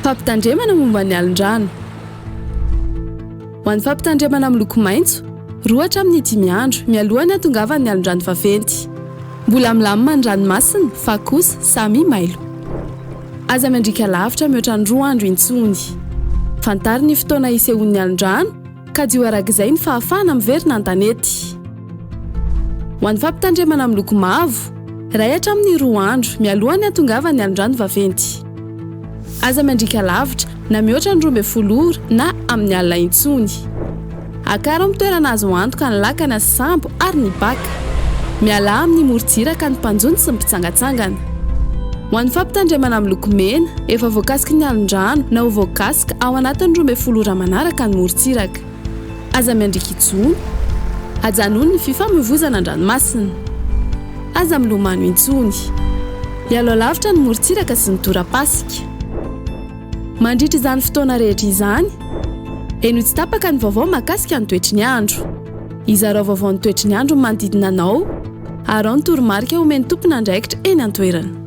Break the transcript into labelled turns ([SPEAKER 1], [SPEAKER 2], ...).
[SPEAKER 1] Fampitandremana momba ny alon-drano. Ho an'ny fampitandremana miloko maitso, roa hatramin'ny dimy andro mialohan'ny hatongavan'ny alon-drano vaventy. Mbola milamina ny ranomasina fa kosa samy mailo. Aza miandriaka lavitra mihoatra ny roa andro intsony. Fantaro ny fotoana hisehoan'ny alon-drano, kajio arak'izay ny fahafahana miverina an-tanety. Ho an'ny fampitandremana miloko mavo, iray hatramin'ny roa andro mialohan'ny hatongavan'ny alon-drano vaventy. Aza miandriaka lavitra na mihoatra ny 12 ora na amin'ny alina intsony. Akaro amin'ny toerana azo antoka ny lakana sy sambo ary ny baka. Mialà amin'ny morontsiraka ny mpanjono sy ny mpitsangantsangana. Ho an'ny fampitandremana miloko mena, efa voakasiky ny alon-drano na ho voakasika ao anatin'ny 12 ora manaraka ny morontsiraka. Aza miandriaka intsony. Ajanony ny fifamoivoizana an-dranomasina. Aza milomano intsony. Ialao lavitra ny morontsiraka sy ny torapasika. Mandritra izany fotoana rehetra izany, henoy tsy tapaka ny vaovao mahakasika ny toetry ny andro. Izarao vaovao ny toetry ny andro ny manodidina anao, araho ny toromarika omen'ny tompon'andraikitra eny an-toerana.